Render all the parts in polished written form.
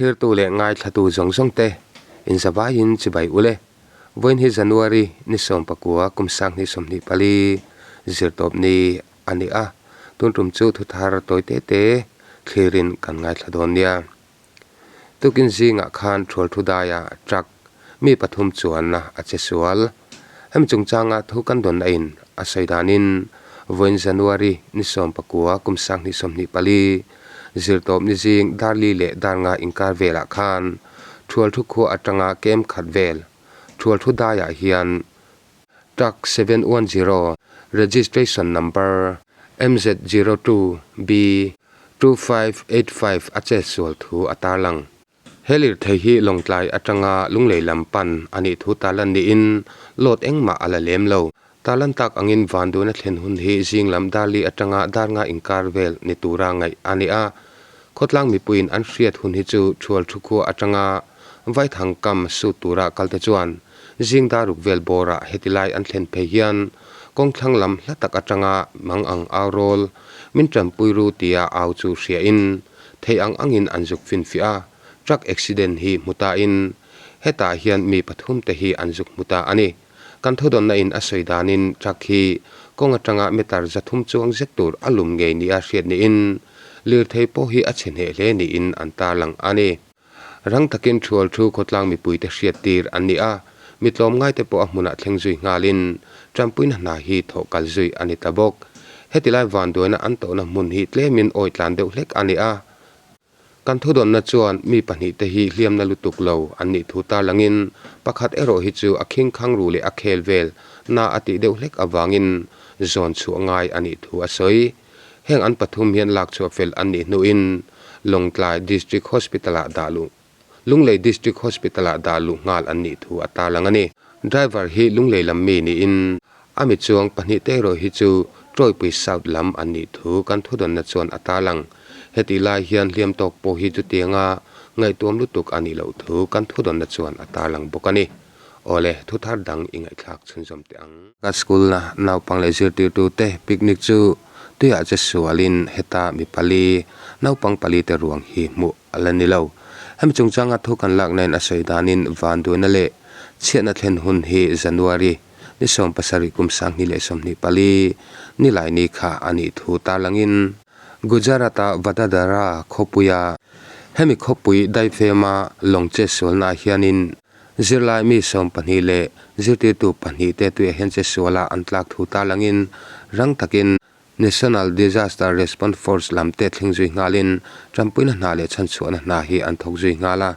Thlirtu leh ngaithlatu zawng zawng te inzavaiin chibai ule. Vawiin hi January ni 19 kum 2024 zirtawp ni a ni a, tun tum chu thuthar tawi te te thlirin kan ngaithla dawn nia. Tukin zingah khan thual thu daia truck mi pathum chuanna a che sual. Hemi chungchanga thu kan dawn aiin a sawi danin vawiin January ni 19 kum 2024 zirtawp ni zing dar li leh dar nga inkar velah khan thual thu khua atanga kem khat vel thual thu daiah hian truck 710 registration number MZ02B 2585 a chetsual thu a tarlang. He lirthei hi Lawngtlai atanga Lunglei lam pan a nih thu tarlan niin load engmah a la lem lo. Tarlan tak angin Vanduna thlen hun hi zing lam dar li atanga dar nga inkar vel ni tura ngaih a ni a. Khawtlang mipuiin an hriat hun hi chu Thual Thukhua atanga Vaithang kam sut tura kalte chuan zing dar ruk vel bawrah heti lai an thlen phei hian kawngthlang lam hla tak atanga mang ang au rawl min tanpui ru tia au chu hriain thei ang angin an zuk finfiah a, truck accident hi hmu tain hetah hian mi pathum te hi an zuk hmu ta a ni. Kan thudawnna in a sawi danin truck hi kawng atanga meter 300 chuang zet tur a lum ngei nia hriat niin lirthei pawh hi a chhe hneh hle niin an tarlang a ni. Rang takin thual thu khawtlang mipuite hriat tir an ni a, mi tlawmngaite pawh a hmunah thleng zui nghalin tanpuina hna hi thawh kal zui a ni ta bawk. Heti lai vanduaina an tawhna hmun hi tlemin awi tlan deuh hlek a ni a. Kan thudawnna chuan mi pahnih te hi hliamna lutuk lo an nih thu tarlangin pakhat erawh hi chu a khing khang ru leh a khel vel na a tih deuh hlek avangin zawn chhuah ngai a nih thu a sawi. Heng an pathum hian lak chhuah fel an nih hnuin Lawngtlai District Hospital-ah dah luh Lunglei District Hospital-ah dah luh nghal an nih thu a tarlang a ni. Driver hi Lunglei lam mi niin a mi chuang pahnih te erawh hi chu Tawipui South lam an nih thu kan thudawnna chuan a tarlang. Hetih lai hian hliam tawk pawh hi chutianga ngaihtuam lutuk a nih loh thu kan thudawnna chuan a tarlang bawk a ni. Awle, thu thar dang i ngaihthlak chhunzawm teh ang. Ka school na naupang leh zirtirtute picnic chu tuiah che sualin heta mi pali, naupang pali te ruang hi hmuh a la ni lo. Hemi chungchanga thu kan lak nain a sawi danin vanduaina leh chhiatna thlen hun hi January ni 17 kum 2024 nilai ni kha a nih thu tarlangin Gujarat-a Vadodara khawpuia hemi khawpui daifema lawng che sualnaah hianin Zirlai mi 12 leh zirtirtu pahnih te tuiah hian che suala an tlak thu tarlangin rang takin National Disaster Response Force lam te thleng zui nghalin tanpuina hna leh chhanchhuahna hna hi an thawk zui nghal a,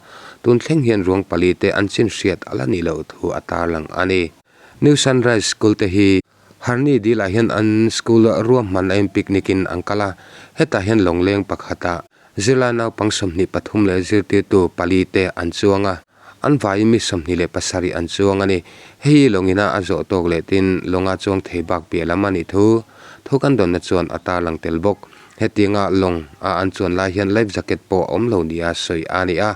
tun thleng hian ruang pali te an chin hriat a la nih loh thu a tarlang a ni. New Sunrise School te hi Harni dilah hian an school ruahman a in picnic in an kal a, hetah hian lawngleng pakhatah zirlai naupang 23 leh zirtirtu pali te an chuang a, an vaiin mi 27 an chuang a ni. Hei hi lawngina a zawh tawk leh tin lawnga chuang thei bak piah lam a nih thu thu kan dawnna chuan a tarlang tel bawk. Hetianga lawng a an chuan lai hian life jacket pawh a awm lo nia sawi a ni a.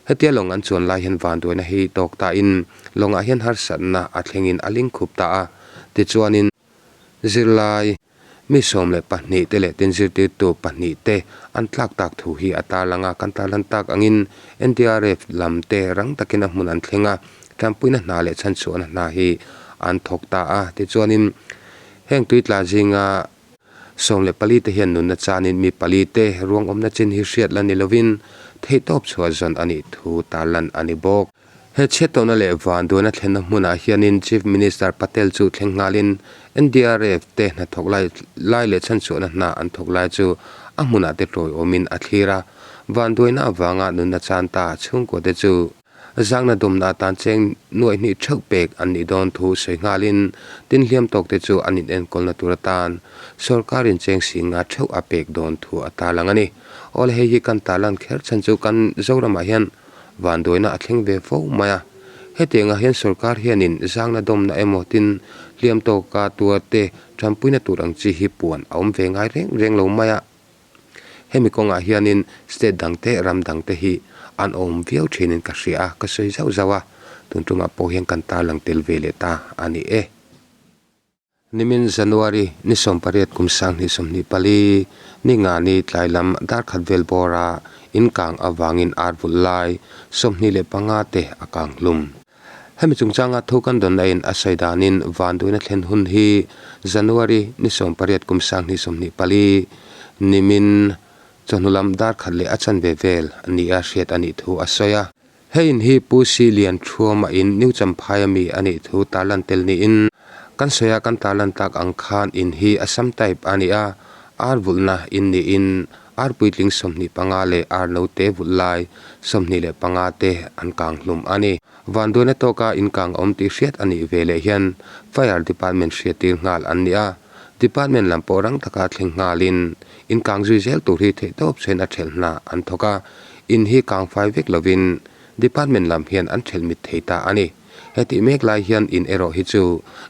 Hetia lawng an chuan lai hian vanduaina hi tawk tain lawngah hian harsatna a thlengin a ling khup ta a. Tichuanin zirlai mi 12 te leh tin zirtirtu pahnih te an tlak tak thu hi a tarlang a, kan tarlan tak angin NDRF lam te rang takin a hmun an thleng a, tanpuina hna leh chhanchhuahna hna hi an thawk ta a. Tichuanin heng tuitla zinga 14 te hian nunna chanin mi pali te ruang awmna chin hi hriat la ni lovin theihtawp chhuah zawn a nih thu tarlan a ni bawk. He chhiatawhna leh vanduaina thlenna hmunah hianin Chief Minister Patel chu thleng nghalin NDRF te hnathawk lai lai leh chhanchhuahna hna an thawk lai chu a hmunah te tawiawmin a thlir a. Vanduaina avanga nunna chan ta chhungkua te chu zangna dawmna atan cheng nuaih hnih theuh pek an nih dawn thu sawi nghalin tin hliam tawk te chu an inenkawlna tur atan sorkarin cheng singa theuh a pek dawn thu a tarlang a ni. Awle hei hi kan tarlan kher chhan chu kan Zoramah hian vanduaina a thleng ve fo mai a. Hetiangah hian sorkar hianin zangna dawmna emaw tin hliam tawka tua te tanpuina tur ang chi hi puan a awm ve ngai reng reng lo mai a. Hemi kawngah hianin state dang te ram dang te hi an awm viau thinin ka hria a, ka sawi zauh zauh a, tun tumah pawh hian kan tarlang tel ve leh ta a ni e. Nimin January ni 18 kum 2024 ni nga ni tlai lam dar khat vel bawra In kang avangin ar vulh lai 25 te a kang hlum. Hemi chungchanga thu kan dawn aiin a sawi danin vanduaina thlen hun hi January ni 18 kum 2024 nimin chawhnu lam dar khat leh a chanve vel nia hriat a nih thu a sawi a. He in hi Pu Si Lian Thuama in New Champhai ami a nih thu tarlan tel niin kan sawi a, kan tarlan tak ang khan in hi Assam type a ni a, ar vulhna in niin ar puitling 25 leh ar note vulh lai 25 te an kang hlum a ni. Vanduaina tawka in kang awm tih hriat a nih ve leh hian Fire Department hriattir nghal an ni a, Department lam pawh rang taka thleng nghalin in kang zui zel tur hi theihtawp chhen a thelh hna an thawk a, in hi kang fai vek lovin Department lam hian an thelh mit thei ta a ni. Hetih mek lai hian in erawh hi chu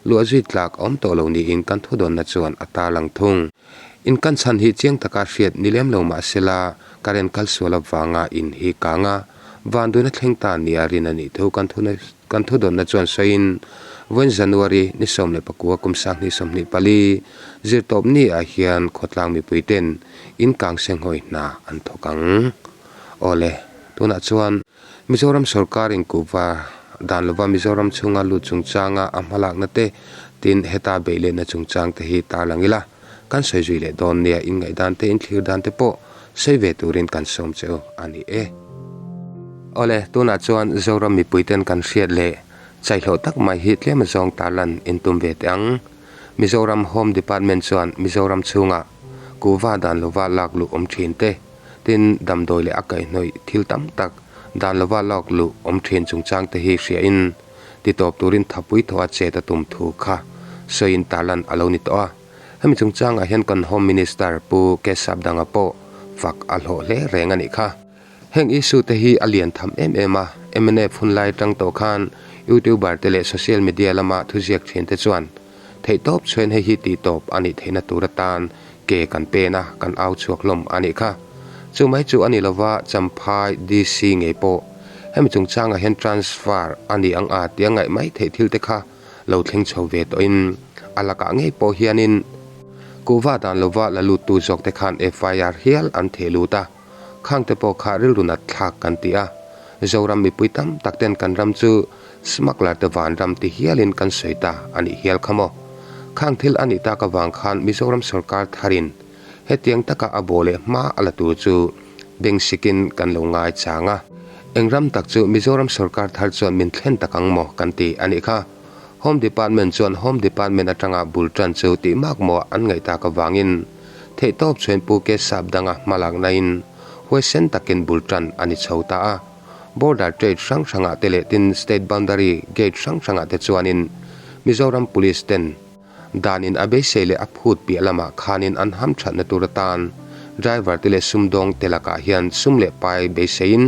luah zui tlak a awm tawh lo niin kan thudawnna chuan a tarlang thung. In kan chhan hi chiang taka hriat ni lem lo mah sela current kal sual avanga in hi kang a, vanduaina thleng ta nia rin a nih thu kan Kan thudawnna chuan sawiin, Vawiin January ni 19 kum 2024 zirtawp ni ah hian khawtlang mipui ten in kang senghawi hna an thawk ang. Awle, tunah chuan Mizoram sorkar in kuhva dan lova Mizoram chhunga lut chungchanga a hmalakna te tin heta beih lehna chungchang te hi tarlang ila kan sawi zui leh dawn nia inngaihdan te inthlir dan te pawh sawi ve turin kan sawm che u a ni e. Awle, tunah chuan Zoram mipuiten kan hriat leh chaihlawh tak mai hi tlem azawng tarlan in tum ve teh ang. Mizoram Home Department chuan Mizoram chhungah kuhva dan lova lak luh awm thin te, tin damdawi leh a kaihhnawih thil tam tak dan lova lak luh awm thin chungchang te hi hriain titawp turin thapui thawh a chet a tum thu kha sawiin tarlan a lo ni tawh a. Hemi chungchangah hian kan Home Minister Pu Keshav Danga pawh fak a hlawh hle reng a nih kha. Heng issue te hi a lian tham em em a, mnf hun lai atang tawh khan YouTuber te leh social media lama thuziak thin te chuan theihtawp chhuain hei hi tihtawp a nih theihna tur atan ke kan pen a, kan au chhuak hlawm a nih kha. Chu mai chu a ni lova Champhai DC ngei pawh hemi chungchangah hian transfer a ni ang a tia ngaih mai theih thil te kha lo thleng chho ve tawhin a lakah ngei pawh hianin kuhva dan lova la luttu zawk te khan FIR hial an theh lut a. Khang te pawh kha rilru nat thlak kan ti a, Zoram mipui tam tak ten kan ram chu smuggler te van ram ti hialin kan sawi ta a nih hial kha maw. Khang thil a nih tak avang khan Mizoram sorkar tharin hetiang taka a bawh leh hma a la tur chu bengsikin kan lo ngai chang a. Eng ram tak chu Mizoram sorkar thar chuan min thlen tak ang maw kan ti a nih kha. Home Department chuan Home Department atanga bul tan chu tih mak maw an ngaih tak avangin theihtawp chhuain Pu Ke Sap danga hmalaknain huaisen takin bul tan a ni chho ta a. Border trade hrang hrangah te leh tin State Boundary Gate hrang hrangah te chuanin Mizoram Police ten danin a beisei leh a phut piah lamah khanin an hamthatna tur atan driver te leh sumdawng te lakah hian sum leh pai beiseiin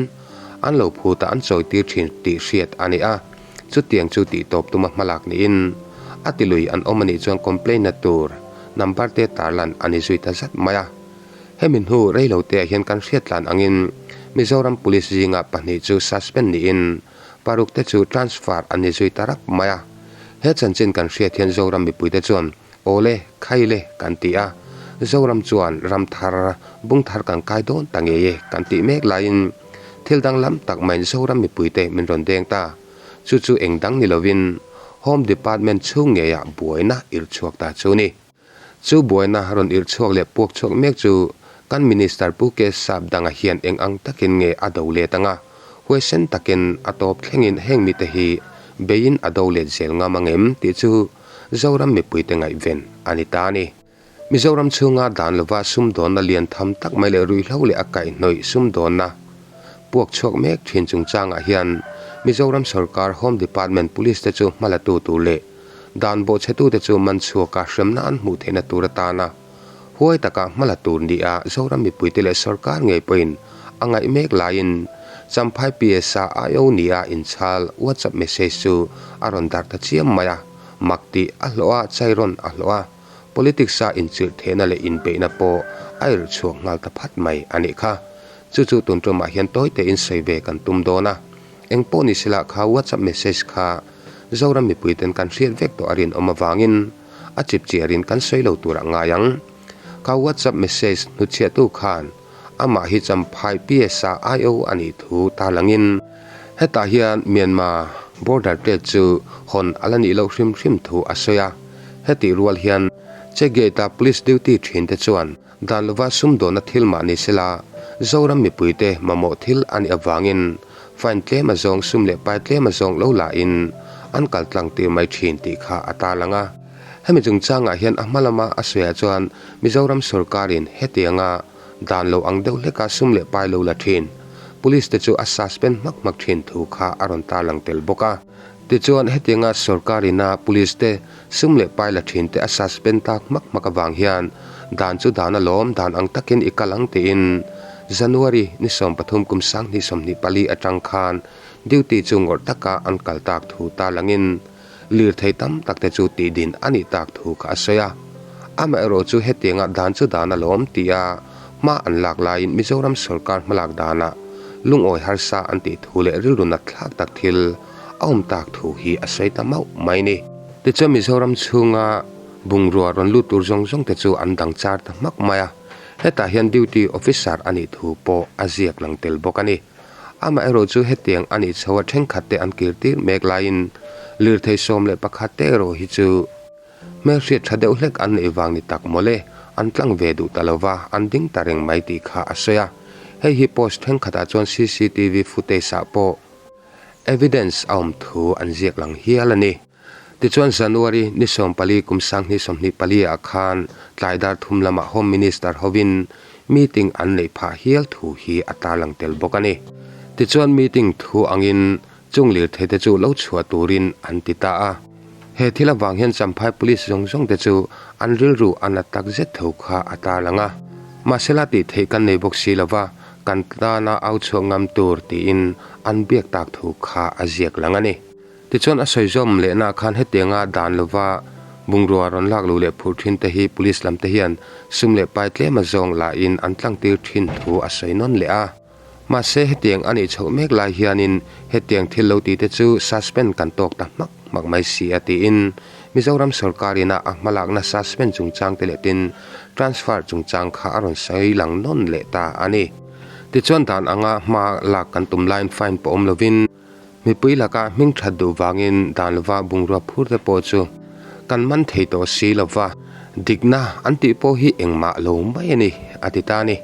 an lo phut a an chawitir thin tih hriat a ni a. Chutiang chu tih tawp tuma hmalak niin a ti lui an awm a nih chuan complaint na tur number te tarlan a ni zui ta zat mai a. Hemi hnu reilo te ah hian kan hriat tlan angin Mizoram Police zinga pahnih chu suspend niin paruk te chu transfer an ni zui ta rap mai a. He chanchin kan hriat hian Zoram mipui te chuan awle khaile kan ti a, Zoram chuan ram thar bung thar kan kai dawn ta ngei e kan tih mek laiin Thil danglam tak maiin Zoram mipuite min rawn deng ta. Chu chu eng dang ni lovin Home Department chhung ngeiah buaina irh chhuak ta chu ni. Chu buaina rawn irh chhuak leh puak chhuak mek chu kan Minister Pu K Sap danga hian eng ang takin nge a do let anga, huaisen takin a tawp thlengin heng mite hi beiin a do let zel ngam angem tih chu Zoram mipuite ngaihven a ni ta a ni. Mizoram chhunga dan lova sumdawnna lian tham tak mai leh ruihhlo leh a kaihhnawih sumdawnna puak chhuak mek thin chungchangah hian Mizoram sorkar Home Department Police te chu hmalatu tur leh dan bawhchhetute chu man chhuaka hremna an hmuh theihna tur atana huai taka hmala tur nia Zoram mipuite leh sorkar ngei pawhin a ngaih mek laiin Champhai PS-a IO nia inchhal WhatsApp message chu a rawn darh ta chiam mai a, mak tih a hlawh a, chairon a hlawh a. Politics-a inchilh theihna leh inbeihna pawh a irh chhuak nghal ta phat mai a nih kha. Chu chu tun tumah hian tawi tein sawi ve kan tum dawn a. Eng pawh ni sela kha WhatsApp message kha Zoram mipuiten kan hriat vek tawh a rinawm avangin a chip chiarin kan sawi lo tur a ngai ang. Kha WhatsApp message hnutchhiahtu khan. amah hi Champhai PS ah IO a nih thu tarlangin hetah hian Myanmar border gate chu hawn a la nih loh hrim hrim thu a sawi a. Hetih rual hian check gate a police duty thin te chuan dan lova sumdawnna thil mah ni sela Zoram mipuite mamawh thil a nih avangin fine tlem a zawng sum leh pai tlem a zawng lo lahin an kal tlang tir mai thin tih kha a tarlang a. Hemi chungchangah hian a hma lama a sawiah chuan Mizoram sorkarin hetianga dan lo ang deuh hleka sum leh pai lo la thin Police te chu a suspend hmak hmak thin thu kha a rawn tarlang tel bawk a. Tichuan hetianga sorkarina Police te sum leh pai la thin te a suspend tak hmak hmak avang hian dan chu dan alawm dan ang takin i kal ang tiin January ni 13 kum 2024 atang khan duty chu ngawrh taka an kal tak thu tarlangin Lirthei tam tak te chu tih din a nih tak thu kha a sawi a. Amaherawh chu hetianga dan chu dan a lawm tia hma an lak laiin Mizoram sorkar hmalak danah lungawi harsa an tih thu leh rilru nat thlak tak thil a awm tak thu hi a sawi ta mauh mai ni. Tichuan Mizoram chhunga bungrua rawn lut tur zawng zawng te chu an dang char ta hmak mai a. Hetah hian duty officer a nih thu pawh a ziak lang tel bawk a ni. Amaherawh chu hetiang a nih chho a thenkhat te an kir tir mek laiin lirthei 11 te erawh hi chu hmelhriat tha deuh hlek an neih vang ni tak mawle, an tlang ve duh ta lova an ding ta reng mai tih kha a sawi a. Hei hi post thenkhatah chuan cctv footage ah pawh evidence a awm thu an ziak lang hial a ni. Tichuan January ni 14 kum 2024 ah khan tlai dar thum lamah Home Minister hovin meeting an neih phah hial thu hi a tarlang tel bawk a ni. Tichuan meeting thu angin chung lirthei te chu lo chhuah turin an ti ta a. He thil avang hian Champhai Police zawng zawng te chu an rilru a nat tak zet tho kha a tarlang a. Mahsela tih theih kan nei bawk si lova kan tana au chhuah ngam tur tiin an biak tak thu kha a ziak lang a ni. Tichuan a sawi zawm lehna khan hetianga dan lova bungrua rawn lak luh leh phur thin te hi police lam te hian sum leh pai tlem a zawng lahin an tlang tir thin thu a sawi nawn leh a. Mahse hetiang a nih chhoh mek lai hianin hetiang thil lo ti te chu suspend kan tawk ta hmak hmak mai si a tiin Mizoram sorkar ina a hmalakna suspend chungchang te leh tin transfer chungchang kha a rawn sawi lang nawn leh ta a ni. Tichuan dan anga hma lak kan tum laiin fine pawh awm lovin, Mipui lakah hming that duh vangin dan lova bungrua phur te pawh chu kan man thei tawh si lova, dikna an tih pawh hi engmah lo mai a ni, a ti ta a ni.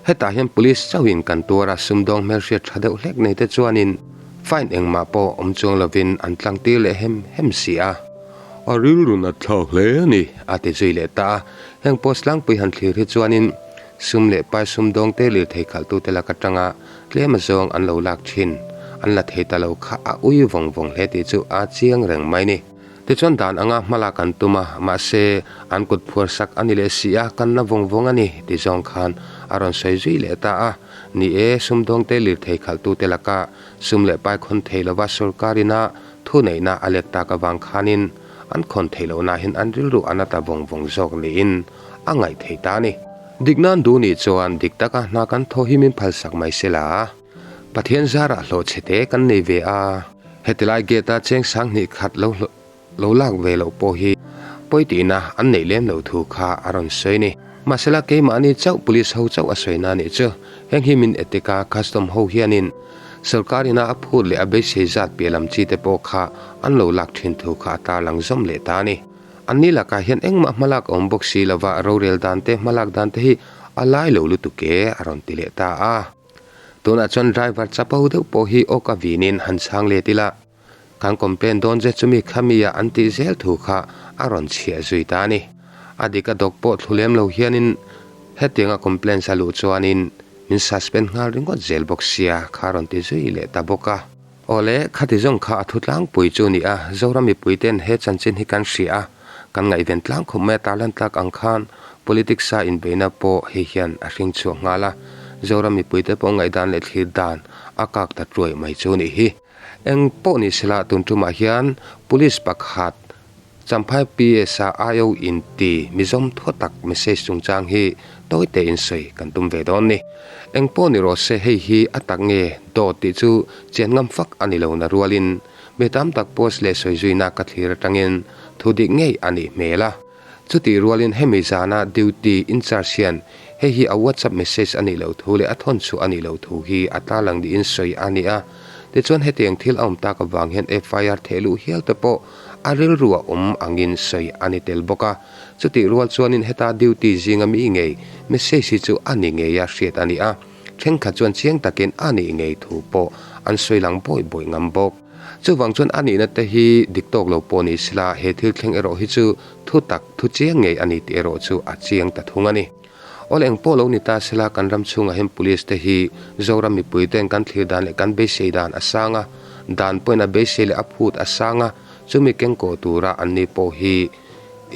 Hetah hian police chauhin kan tuar a, sumdawng hmelhriat tha deuh hlek nei te chuanin fine engmah pawh awm chuang lovin an tlang tir leh hem hem si a. A rilru nat thlak hle a ni, a ti zui leh ta a. Heng post tlangpui han thlir hi chuanin sum leh pai sumdawngte lirthei khalhtute lak atanga Tlem azawng an lo lak thin, an la thei ta lo kha a ui vawng vawng hle tih chu a chiang reng mai ni. Tichuan dan anga hmalak an tum a, mahse an kut phuar sak a ni leh si a, kan la vawng vawng a ni ti zawng khan a rawn sawi zui leh ta a. Ni e, sumdawngte lirthei khalhtute laka sum leh pai khawn thei lova sorkarina thuneihna a lek tak avang khanin an khawn theih lohna hian an rilru a na ta vawng vawng zawk niin a ngaih thei ta a ni. Dik nan duh nih chuan dik taka hna kan thaw hi min phalsak mai se la. Pathian zarah hlawh chhe te kan nei ve a, heti lai gate a cheng 2000 khat lo lo lak ve loh pawh hi pawi tihna an neih lem loh thu kha a rawn sawi ni. Mahsela keimahni chauh police ho chauh a sawi na nih chu heng hi min etik a, custom ho hianin sorkar ina a phut leh a beisei zat piah lam chi te pawh kha an lo lak thin thu kha a tarlang zawm leh ta a ni. An ni lakah hian engmah hmalak a awm bawk si lova, rorel dan te, hmalak dan te hi a lai lo lutuk e, a rawn ti leh ta a. Tunah chuan driver chapo deuh pawh hi awka vinin han chhang let ila, kan complain dawn che chumi khami ah an tih zel thu kha a rawn chhiah zui ta a ni. A dik a dawk pawh thlu lem lo hianin hetianga complaints a luh chuanin min suspend nghal ringawt zel bawk sia kha a rawn ti zui leh ta bawk a. Awle, khati zawng kha a thu tlangpui chu ni a, Zoram mipuite'n he chanchin hi kan hria a, kan ngaihven tlang khawp mai a tarlan tlak ang khan politics a inbeihna pawh hei hian a hring chhuak nghal a, Zoram mipuite pawh ngaihdan leh thlir dan a kak ta tuai mai chu nih hi. Eng pawh ni sela tun tumah hian police pakhat Champhai PS a IO inti mizawm thaw tak message chungchang hi tawi tein sawi kan tum ve dawn ni. Eng pawh ni rawh se hei hi a tak nge dawt tih chu chian ngam fak a ni lo na rualin mi tam tak post leh sawi zuina ka thlir atangin thu dik ngei a nih hmel a. Chutih rualin hemi zana duty in charge hian. Hei hi a WhatsApp message a nih loh thu leh a thawn chhuah a nih loh thu hi a tarlang niin sawi a ni a. Tichuan hetiang thil a awm tak avang hian FIR theh luh hial te pawh a rilru a awm angin sawi a ni tel bawk a. Chutih rual chuanin heta duty zinga mi ngei message hi chu a ni ngei a hriat a ni a. Thenkhat chuan chiang takin a nih ngei thu pawh an sawi lang bawi bawi ngam bawk. Chuvang chuan a nihna te hi dik tawk lo pawh ni sela he thil thleng erawh hi chu thu tak, thu chiang ngei a ni tih erawh chu a chiang ta thung a ni. Awl eng pawh lo ni ta sela kan ram chhungah hian police te hi Zoram mipui ten kan thlir dan leh kan beisei dan a sang a, dan pawhin a beisei leh a phut a sang a, chumi kengkawh tura an ni pawh hi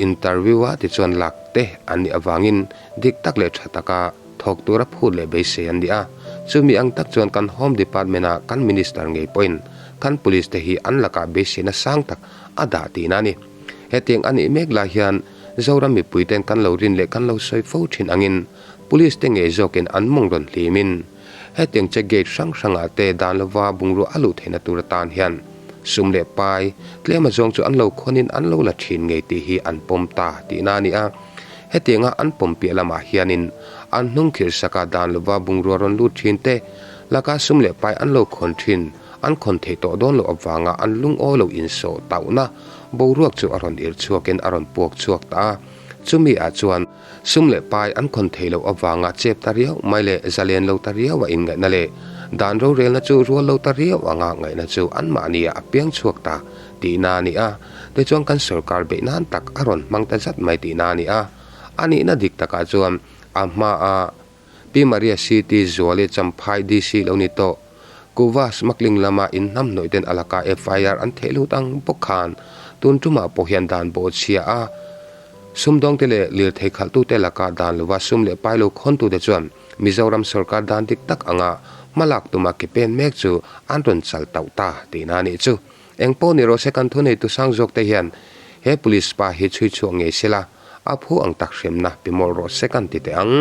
interview a tichuan lak te an nih avangin dik tak leh tha taka thawk tura phut leh beisei an ni a. Chumi ang tak chuan kan Home Department a kan Minister ngei pawhin kan Police te hi an lakah beiseina sang tak a dah tihna a ni. Hetiang a nih mek lai hian Zoram mipui ten kan lo rin leh kan lo sawi fo thin angin Police te ngei zawkin an mawng rawn hlimin hetiang check gate hrang hrangah te dan lova bungrua a luh theihna tur atan hian sum leh pai tlem azawng chu an lo khawnin an lo la thin ngei tih hi an pawm ta tihna a ni a. Hetianga an pawm piah lamah hianin an hnung khirh saka dan lova bungrua rawn lut thin te laka sum leh pai an lo khawn thin an khawn theih tawh dawn loh avanga an lungawi lo insawh tauhna boruak chu a rawn irh chhuakin a rawn puak chhuak ta a. Chumi ah chuan sum leh pai an khawn theih loh avanga chep ta riau mai leh zalen lo ta riau a inngaihna leh dan rorelna chu rual lo ta riau anga ngaihna chu anmahni ah a piang chhuak ta tihna a ni a. Tichuan kan sorkar beih nan tak a rawn hmang ta zat mai tihna a ni a. A nihna dik takah chuan a hmaa Pi Maria CT Zuali Champhai DC lo ni tawh. Kuva smuggling lama inhnamhnawih ten a laka FIR an theh lut ang bawk khan tun tumah pawh hian dan bawh chhia a. Sumdawngte leh lirthei khalhtute laka dan lova sum leh pai lo khawntute chuan Mizoram sorkar dan dik tak anga hmalak tuma ke pen mek chu an rawn chal tauh ta tihna a nih chu. Eng pawh ni rawh se kan thuneitu sang zawkte hian he police pa hi chhui chhuak ngei sela A phu ang tak hremna ti mawlh rawh se kan ti teh ang.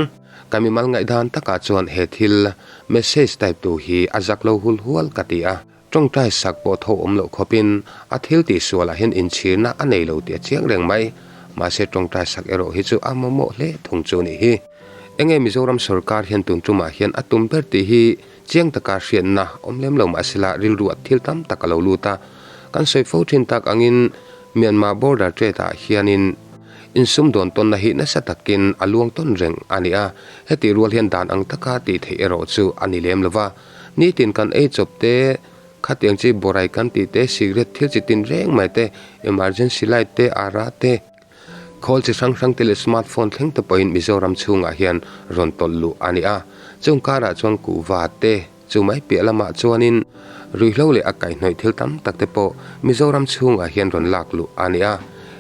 Ka mimal ngaihdan takah chuan he thil message type tu hi a zak lo hul hual ka ti a. Tawngtai sak pawh tho awm loh khawpin a thil tihsualah hian inchhirna a nei lo tih a chiang reng mai. Mahse tawngtai sak erawh hi chu a mamawh hle thung chu nih hi. Enge Mizoram sorkar hian tun tumah hian a tum ber tih hi chiang taka hriatna awm lem lo mahsela rilru ah thil tam tak a lo lut a. Kan sawi fo thin tak angin Myanmar border trade ah hianin insumdawn tawnna hi nasa takin a luang tawn reng a ni a, hetih rual hian dan ang taka tih theih erawh chu a ni lem lova. Nitin kan ei chawp te, khatiang chi borai kan tih te, cigarette thil chi tin reng mai te, emergency light te, ara te, khawl chi hrang hrang te leh smartphone thleng te pawhin Mizoram chhungah hian rawn tawlh luh a ni a. Chung karah chuan kuhva te, Chu mai piah lamah chuanin ruihhlo leh a kaihhnawih thil tam tak te pawh Mizoram chhungah hian rawn lak luh a ni a.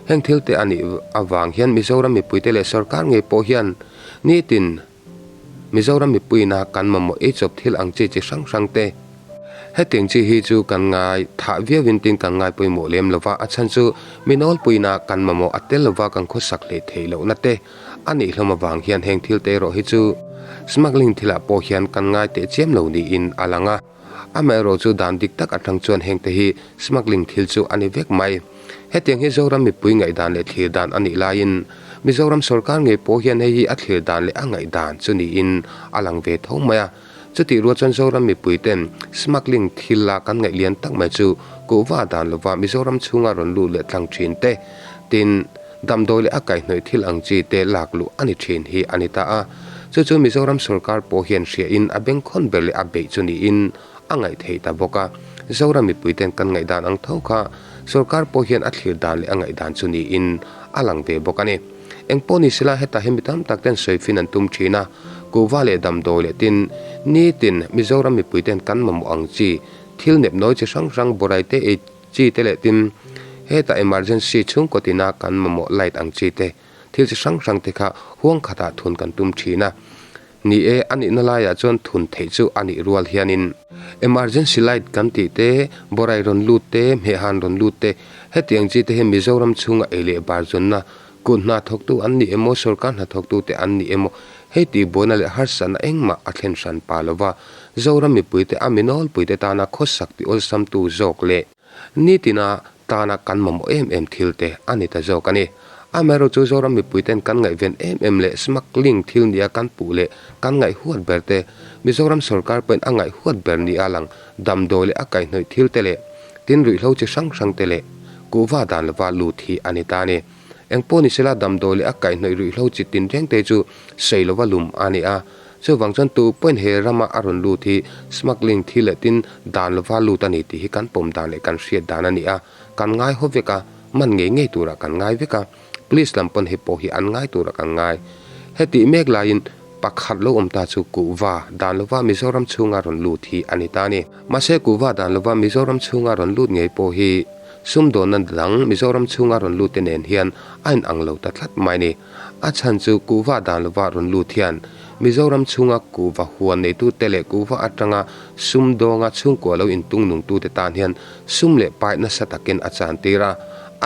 Heng thil te a nih avang hian Mizoram mipuite leh sorkar ngei pawh hian nitin Mizoram mipuiina kan mamawh eichawp thil ang chi chi hrang hrang te hetiang chi hi chu kan ngai thah viauin tin kan ngai pawimawh lem lova, a chhan chu mi nawlpuiina kan mamawh a tel lova kan khawsak hleih theih lohna te A nih hlawm avang hian heng thil te erawh hi chu smuggling thilah pawh hian kan ngai teh chiam lo niin a lang a. Amaherawh chu dan dik tak atang chuan heng te hi smuggling thil chu a ni vek mai. Hetiang hi Zoram mipui ngaihdan leh thlir dan a nih laiin Mizoram sorkar ngei pawh hian hei hi a thlir dan leh a ngaihdan chu niin a lang ve tho mai a. Chutih rual chuan Zoram mipui ten smuggling thil a kan ngaih lian tak mai chu kuhva dan lova Mizoram chhunga rawn lut leh tlang thin te, tin, Damdawi leh a kaihhnawih thil ang chi te lak luh a ni thin hi a ni ta a. Chu chu Mizoram sorkar pawh hian hriain a bengkhawn ber leh a beih chu niin a ngaih theih ta bawk a. Zoram mipuiten kan ngaihdan ang tho kha sorkar pawh hian a thlir dan leh a ngaihdan chu niin a lang ve bawk a ni. Engpawh ni sela hetah hi mi tam tak ten sawifin an tum thin a, kuhva leh damdawi leh tin nitin Mizoram mipuiten kan mamawh ang chi thil nepnawi chi hrang hrang borai te ei chi te leh tin hetah emergency chhungkaw tina kan mamawh light ang chi te thil chi hrang hrang te kha huang khatah thun kan tum thin a. Ni e, a nihna laiah chuan thun theih chu a nih rual hianin emergency light kan tih te, borai rawn lut te, hmehhan rawn lut te hetiang chi te hi Mizoram chhunga ei leh bar zawnna kut hna thawktu an ni emaw sorkar hna thawktu te an ni emaw hei tih buaina leh harsatna engmah a thlen hran pa lova Zoram mipuite a mi nawlpuite tana khawsak ti awlsamtu zawk leh nitina tana kan mamawh em em thil te a ni ta zawk a ni. Amaherawhchu Zoram mipuiten kan ngaihven em em leh smuggling thil nia kan puh leh kan ngaihhuat ber te, Mizoram sorkar pawhin a ngaihhuat ber nia lang damdawi leh a kaihhnawih thil te leh tin ruihhlo chi hrang hrang te leh kuhva dan lova lut hi a ni ta a ni. Engpawh ni sela damdawi leh a kaihhnawih ruihhlo chi tin reng te chu sawi lova lum a ni a. Chuvang chuan tu pawhin he rama a rawn lut hi smuggling thil leh tin dan lova lut a ni tih hi kan pawm dan leh kan hriat dan a ni a, kan ngai haw vek a, man ngei ngei turah kan ngai vek a, police lam pawn he pawh hi an ngai turah kan ngai. Hetih mek laiin pakhat lo awm ta chu kuhva dan lova Mizoram chhunga rawn lut hi a ni ta a ni. Mahse kuhva dan lova Mizoram chhunga rawn lut ngei pawh hi sumdawnna dang Mizoram chhunga rawn lut te nen hian a inang lo ta tlat mai a ni. A chhan chu kuhva dan lova rawn lut hian Mizoram chhunga kuhva huan neitute leh kuhva atanga sumdawnga chhungkua lo intung nungtute tan hian sum leh pai nasa takin a chantir a,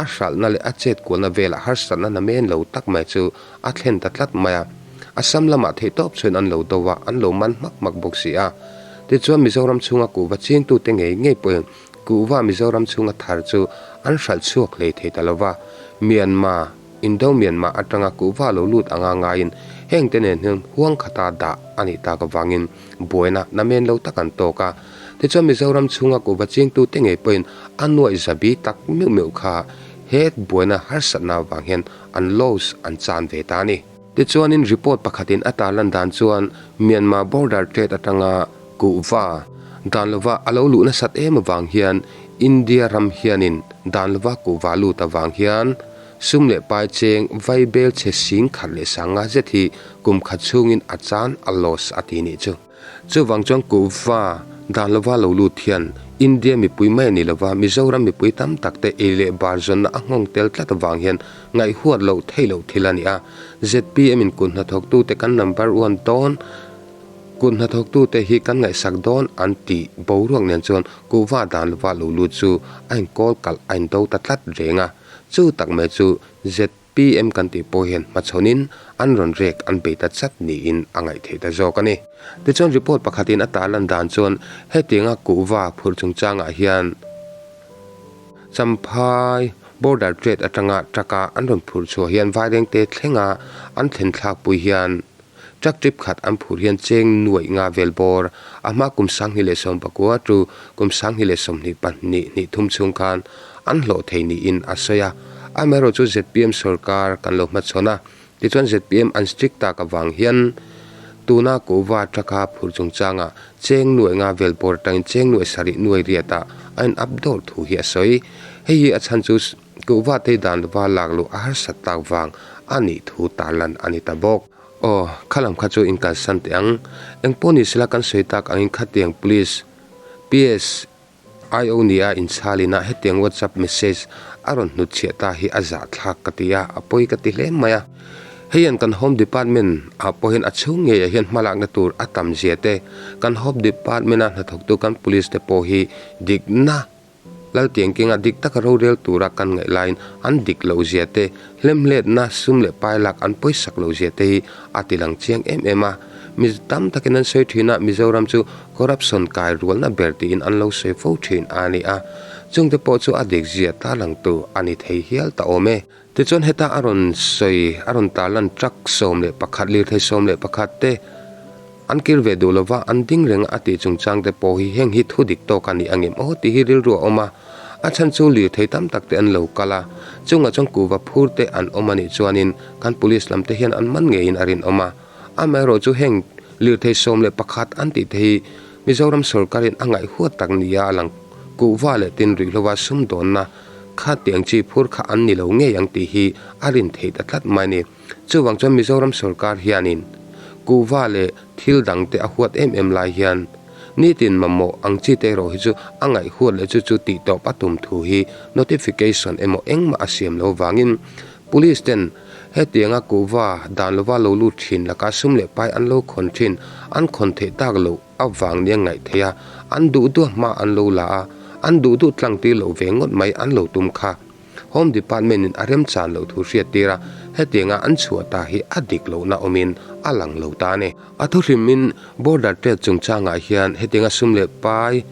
a hralhna leh a chetkualna velah harsatna namen lo tak mai chu a thlen ta tlat mai a. Assam lamah theihtawp chuan an lo do a, an lo man hmak hmak bawk si a. Tichuan Mizoram chhunga kuhva chingtute ngei ngei pawhin kuhva Mizoram chhunga thar chu an hralh chhuak hlei thei ta lova, Myanmar, Indo Myanmar atanga kuhva lo lut anga ngaiin hengte nen hian huang khata dah a nih tak avangin buaina namen lo tak an tawk a. Tichuan Mizoram chhunga kuhva chingtute ngei pawhin a nuaih zabi tak meuh meuh kha he buaina harsatna avang hian an loss an chan ve ta a ni. Tichuanin report pakhatin a tarlan dan chuan Myanmar border trade atanga kuhva dan lova a lo luh nasat em avang hian India ram hianin dan lova kuhva lut avang hian Sum leh pai cheng vai bel chhe sing khat leh sanga zet hi kum khat chhungin a chan a loss a ti nih chu. Chuvang chuan kuhva dan lova lo lut hian India mipui mai a ni lova Mizoram mipui tam tak te ei leh bar zawnna a nghawng tel tlat avang hian ngaihhuat loh theih loh thil a ni a. Zpm in kut hnathawktute kan number one dawn Kut hnathawktute hi kan ngaihsak dawn an tih boruak nen chuan kuhva dan lova lo lut chu a inkawl kalh a indo ta tlat reng a. Chu tak mai chu zpm kan tih pawh hian hmachhawnin an rawn rek an bei ta chat niin a ngaih theih ta zawk a ni. Tichuan report pakhatin a tarlan dan chuan hetianga kuhva phurh chungchangah hian Champhai border trade atanga truck-a an rawn phurh chhuah hian vairengte thlenga an thlen thlakpui hian Truck trip khat an phur hian cheng nuaih nga vel bawr a hma kum 2019 tu kum 2022 hnih thum chhung khan an hlawh thei niin a sawi a. Amaherawhchu zpm sorkar kan lo hmachhawn a, tichuan zpm an strict tak avang hian tuna kuhva truck-a phur chungchanga cheng nuaih nga vel bawr atangin cheng nuaih sarih nuai riatah a in up dawr thu hi a sawi. Hei hi a chhan chu kuhva tei dan lova lak luh a harsat tak vang a nih thu tarlan a ni ta bawk. Aw, kha lam kha chu inkalsan teh ang. Engpawh ni sela kan sawi tak angin khatiang Police PS IO nia inchhalin a hetiang WhatsApp message a rawn hnutchhiah ta hi a zahthlak ka ti a, a pawi ka ti hle mai a. Hei hian kan Home Department ah pawh hian a chhung ngeiah hian hmalakna tur a tam zia te, kan Home Department a hnathawktu kan Police te pawh hi dikna Laltiangkenga dik taka rorel tura kan ngaih laiin an dik loh zia te, hlemhletna, sum leh pai lak an pawisak loh zia te hi a ti lang chiang em em a. Mi tam takin an sawi thin a, Mizoram chu corruption kai rualna ber tiin an lo sawi fo thin a ni a. Chungte pawh chu a dik zia ta langtu a ni thei hial ta awm e. Tichuan heta a rawn sawi, a rawn tarlan truck 11, lirthei 11 te an kir ve duh lova, an ding reng a tih chungchang te pawh hi heng hi thu dik tawk a ni angem aw tih hi rilru a awm a. A chhan chu lirthei tam tak te an lo kal a, chungah chuan kuhva phur te an awm a nih chuanin kan police lam te hian an man ngeiin a rinawm a. Amaherawhchu chu heng lirthei 11 an tih te hi Mizoram sorkarin a ngaihhuat tak nia a lang kuhva leh tin ruihhlova sumdawnna Kha tiang chi phur kha an ni lo ngei ang tih hi a rin theih ta tlat mai a ni. Chuvang chuan Mizoram sorkar hianin kuhva leh thil dang te a huat em em lai hian nitin mamawh ang chi te erawh hi chu a ngaihhuat leh chu chu tih tawp a tum thu hi notification emaw engmah a siam lo vangin Police ten hetianga kuhva dan lova lo lut thin laka sum leh pai an lo khawn thin an khawn theih tak loh avang nia ngaih theih a, an duh duh hma an lo la a, an duh duh tlang tir loh ve ngawt mai an lo tum kha. Home Department in a remchan loh thu hriat tir a, hetianga an chhuah ta hi a dik lohna awmin a lang lo ta a ni. A thu hrimin Border Trade chungchangah hian hetianga sum leh pai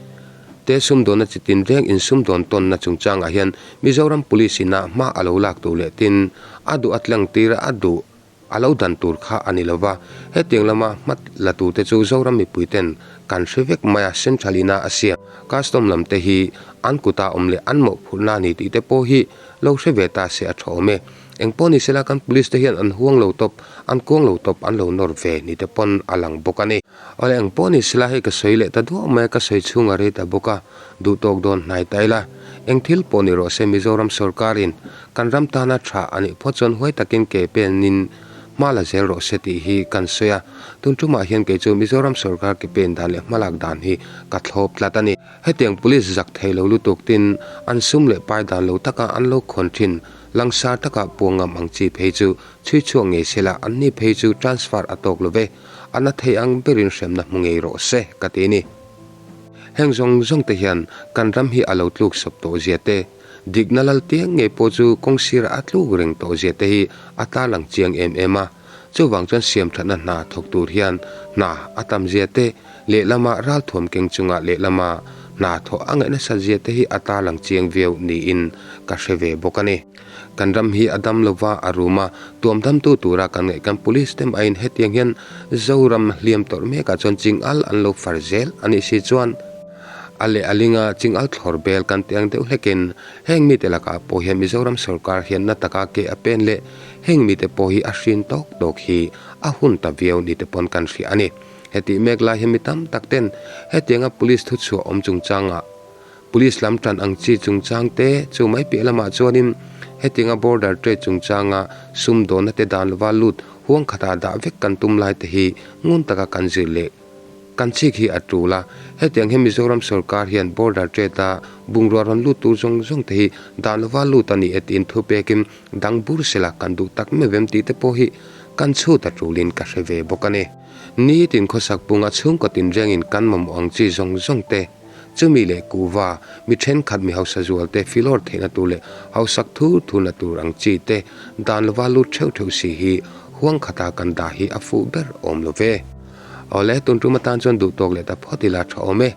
te sumdawnna chi tin reng insumdawn tawnna chungchangah hian Mizoram Police ina hma a lo lak tur leh tin. A duh a tlang tir a, a duh a lo dan tur kha a ni lo va. Hetiang lama hma la turte chu Zoram mipuiten kan hre vek mai a, Central ina a siam Custom lam te hi an kuta awm leh an mawhphurhna a ni tih te pawh hi lo hre ve ta se a tha awm e. Engpawh ni sela kan Police te hian an huang lo tawp, an kuang lo tawp, an lo nawr ve ni te pawn a lang bawk a ni. Awle engpawh ni sela hei ka sawi leh ta duah mai a, ka sawi chhung a rei ta bawk a, duh tawk dawn hnai ta ila. Eng thil pawh ni rawh se Mizoram sorkarin kan ram tana tha a nih phawt chuan huai takin ke penin hma la zel rawh se tih hi kan sawi a, tun tumah hian kei chu Mizoram sorkar ke pen dan leh hmalak dan hi ka thlawp tlat a ni. Hetiang police zak thei lo lutuk tin an sum leh pai dan lo taka an lo khawn thin langsar taka puangam ang chi phei chu chhui chhuak ngei sela anni phei chu transfer a tawk lo ve. A na thei ang berin hremna hmu ngei rawh se ka ti ni. Heng zawng zawng te hian kan ram hi a lo tluk sawp tawh zia te, dikna lal tiang ngei pawh chu kawng sirah a tluk reng tawh zia te hi a tarlang chiang em em a. Chuvang chuan siamthatna hna thawk tur hian hna a tam zia te, lehlama ralthuam keng chunga lehlama hna thawh a ngaih nasat zia te hi a tarlang chiang viau niin ka hre ve bawk a ni. Kan ram hi a dam lova a rum a, tuam damtu tura kan ngaih kan police te mahin hetiang hian Zoram hliam tawrh mekah chuan chingal an lo far zel a nih si chuan a leh a linga chingal thlawr bel kan tih ang deuh hlekin heng mite lakah pawh hian Mizoram sorkar hian na taka ke a pen leh heng mite pawh hi a hrin tawk tawk hi a hun ta viau ni te pawn kan hria a ni. Hetih mek lai hian mi tam tak ten hetianga police thuchhuah awm chungchangah Police lam tan ang chi chungchang te chu mai piah lamah chuanin hetianga border trade chungchanga sumdawnna te dan lova lut huang khatah dah vek kan tum lai te hi ngun taka kan zir leh kan chik hi a tul a. Hetiang hian Mizoram sorkar hian border trade a bungrua rawn lut tur zawng zawng te hi dan lova lut a ni e tiin thu pekin dang bur sela kan duh tak meuh em tih te pawh hi kan chhut a tulin ka hre ve bawk a ni. Nitin khawsak punga chhungkaw tinrengin kan mamawh ang chi zawng zawng te Chumi leh kuhva, mi thenkhat mi hausa zualte filawr theihna tur leh hausak thur thurna tur ang chi te dan lova lut theuh theuh si hi huang khata kan dah hi a fuh ber awm lo ve. Awle, tun tum atan chuan duhtawk leh ta phawt ila tha awm e.